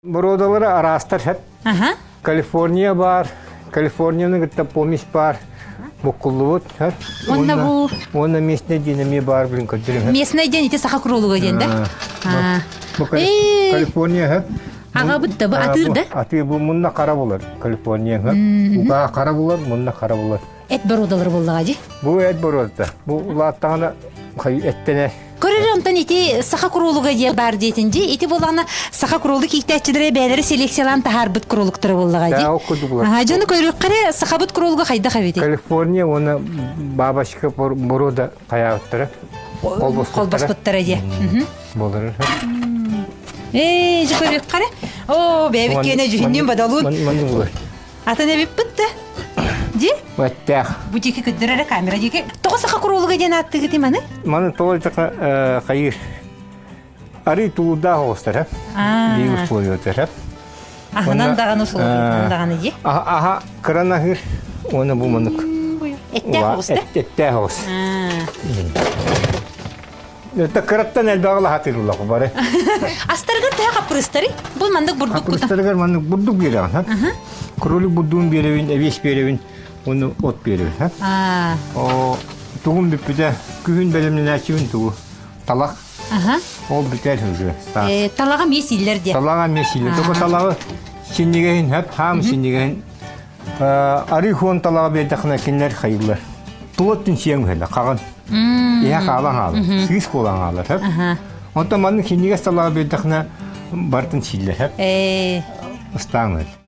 Боруодалара араастар хэп. Калифорния баар, Калифорнияны кытта помесь баар. Буккуллубут. Уонна бу Уонна местный диэн эмиэ баар билин көрдөрүм. Местный диэн ити саха кролуга диэн да? Бу Калифорния хэп. Аҕабыт да бу атыыр да? Атыыр бу мунна хара булар Калифорния хэп. Угаа хара булар, мунна хара булар. Эт боруодалары буоллаҕа дии. Бу эт боруодата. Бу улааттаҕына эттэнэр. Көрөр онтон ити саха курулуга диэн баар диэтин дии. Ити буоллаҕына саха курулук иитээччилэрэ бэйэлэрэ селекциялаан таһаарбыт курулуктара буоллаҕа дии. Ол курдук булар. Аха, дьону көрүөххэ сахабыт курулуга хайдах эбитий? Калифорния уонна бабочка боруода хайаабыттара. Холбоспуттара дии. Болар. Ээ, дьэ көрүөххэ Оо, бэйэбит киэнэ дьүһүннүүн бодолуун. Маннык булар. Атын эбиппит да. Ди? Өттөөх. Бу диэки көрдөр эрэ камера диэки. Тоҕо саха курулуга диэн ааттыгыт маны? Маны тоҕо диэтэххэ хайыыр. Арый тулуурдаах оҕустар, биир условиятар. Аһынан даҕаны условиятынан даҕаны дии. Аха кыран аһыыр уонна бу маннык. Эттээх оҕус да? Эттээх оҕус. Это кыраттан элбэҕи лаһатыыллах бары. Астарыгар төһө хаппырыстары? Бу маннык бурдук кута. Хаппырыстарыгар маннык бурдук биэрэҕин, ха? Кролик бурдугун биэрэбин, эбиэс биэрэбин, уонна от биэрэбин, ха? О, тугум бүппүтэ, күһүн бэлэмнэнээччибин тугу? Талах. Ол бүтэр уже. Талаҕа эмиэ сииллэр диэ. Талаҕа эмиэ сииллэр. Только талаҕы синньигэһин, хэп, хаам синньигэһин Арыы хуон талаҕа биэрдэххинэ кинилэр хайыыллар. Тула өттүн сиэн үһэллэр, хаҕын. Иһэ хаалан хаалар, сыыс буолан хаалар. Хөп. Онтон маннык синньигэс талаҕа биэрдэххинэ барытын сииллэр. Хөп. Ыстаан үһэл.